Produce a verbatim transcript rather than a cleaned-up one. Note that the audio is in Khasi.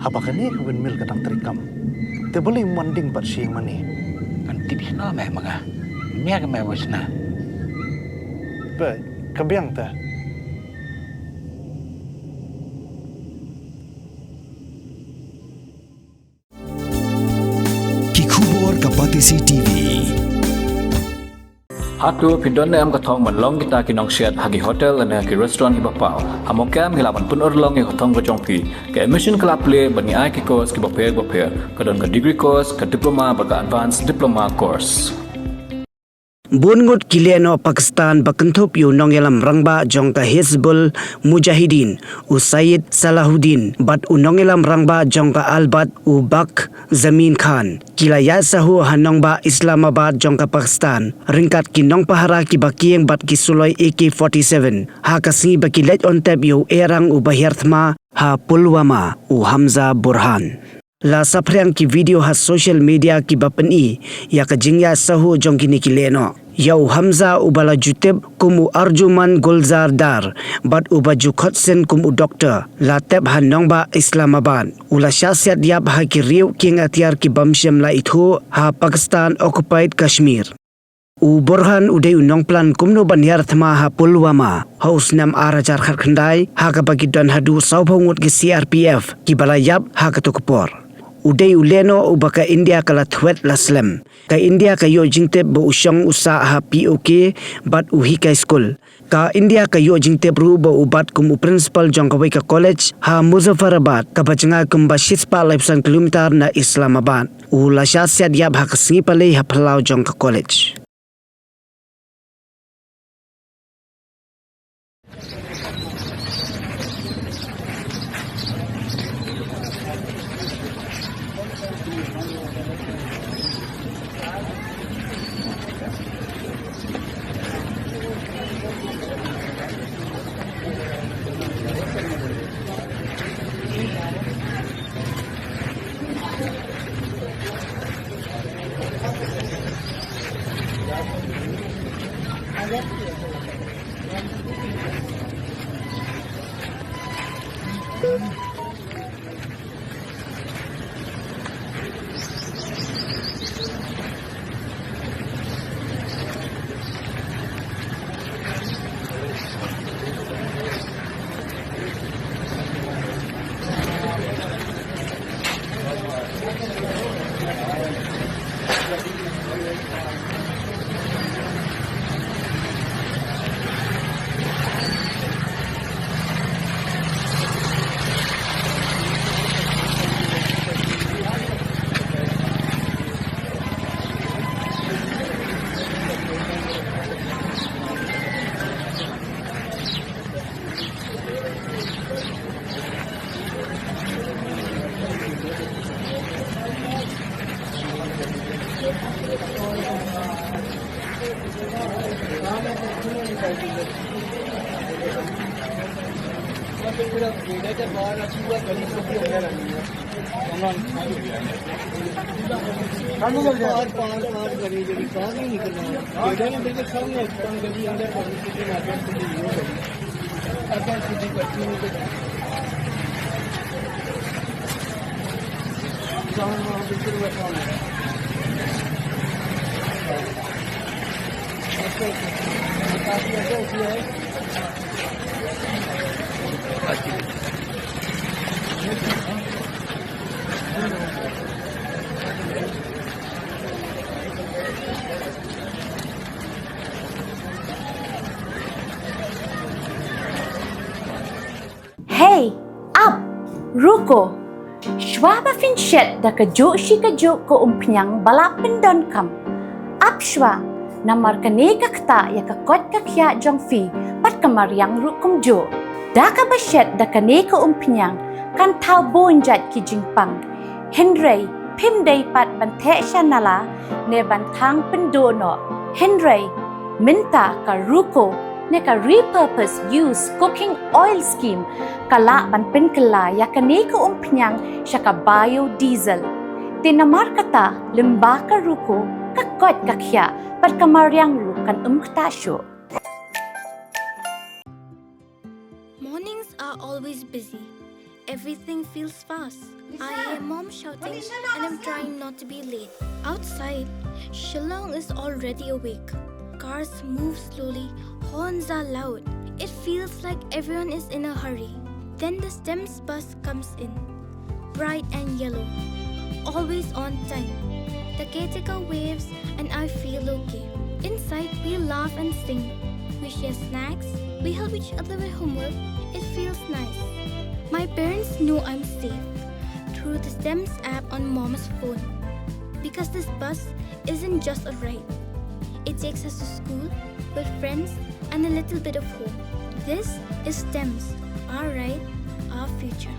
Haba kane ka windmill ka dang treikam, te balei ym wan ding pat sha ïing mane? Ngan tip shano me ma nga. Mia ka me wis na. Ba ka biang te. Ki khubor ka Batesi T V. Hato phi don ne em ka thong ban long kita ki nongsiat ha ki hotel lane ha ki restaurant kiba paw? Ha Mawkyrwat ngi lah ban pynurlong ïa ka thong ka jong phi. Ka admission ka la plie bad ngi ai ki course kiba pher bapher. Ka don ka degree course, ka diploma bad ka advanced diploma course. Bun ngut ki lehnoh Pakistan ba kynthup ïa u nongïalam rangbah jong ka Hizbul Mujahideen, u Syed Salahuddin, bad u nongïalam rangbah jong ka Al-Baath, u Bak Zameen Khan, ki la ïaid sahuh ha nongbah Islamabad jong ka Pakistan ryngkat ki nongpahara kiba kieng bad ki suloi A K forty-seven, ha ka sngi ba ki leit on tep ïa u erang uba hiar thma ha Pulwama, u Hamza Burhan. La saphriang ki video ha social media kiba pyni ïa ka jingïaid sahuh jong kine ki lehnoh. Ïa u Hamza uba la ju tip kum u Arjuman Gulzar Dar bad uba ju khot sien kum u doktor, la tep ha nongbah Islamabad. U la shah siat ïap ha ki riew kieng atiar ki bym shym la ithuh ha Pakistan occupied Kashmir. U Burhan u dei u nongplan kumno ban hiar thma ha Pulwama ha u snem ar hajar khatkhyndai, ha kaba ki don haduh sawphew ngut ki C R P F kiba la ïap ha kato ka por. U dei u lehnoh uba ka India ka la thwet la slem. Ka India ka ïoh jingtip ba u shong u sah ha P O K bad u hikai skul. Ka India ka ïoh jingtip ruh ba u bat kum u principal jong kawei ka college ha Muzaffarabad, kaba jngai kumba shispah laiphew san kilometer na Islamabad. U la shah siat ïap ha ka sngi Palei ha phyllaw jong ka college. पार, पार, पार करें, जब बाहर नहीं निकलना है। बेटा ने बिल्कुल सामने एक्सपांड कर दी, अंदर पानी से भी मार्केट से भी यूं करी। अब बात सीधी करती हूँ तो जाओ, वहाँ बिल्कुल वैसा होना है। अच्छा, अच्छा। काफी अच्छा इसलिए है। Hey, up, ruko. Shwa ba phin shet da kajuh shi kajuh ka umphniang ba la pyndonkam, ap shwa, namar kane ka ktah ïa ka koit ka khiah jong phi bad ka mariang ruh kumjuh. Da kaba shet da kane ka umphniang kan thaw bun jait ki jingpang. Hynrei phim dei pat ban theh sha nala ne ban thang pynduh noh. Hynrei mynta ka ruko ne ka repurpose use cooking oil scheme ka lah ban pynkylla ïa kane ka umphniang sha ka biodiesel. Te namar kata lyngba ka ruko ka koit ka khiah bad ka mariang ruh kan ym ktah shuh. Mornings are always busy. Everything feels fast. I hear mom shouting and I'm trying not to be late. Outside, Shillong is already awake. Cars move slowly, horns are loud. It feels like everyone is in a hurry. Then the STEMS bus comes in. Bright and yellow. Always on time. The caretaker waves and I feel okay. Inside, we laugh and sing. We share snacks. We help each other with homework. It feels nice. My parents know I'm safe through the STEMS app on mom's phone. Because this bus isn't just a ride. It takes us to school, with friends, and a little bit of home. This is STEMS, our ride, our future.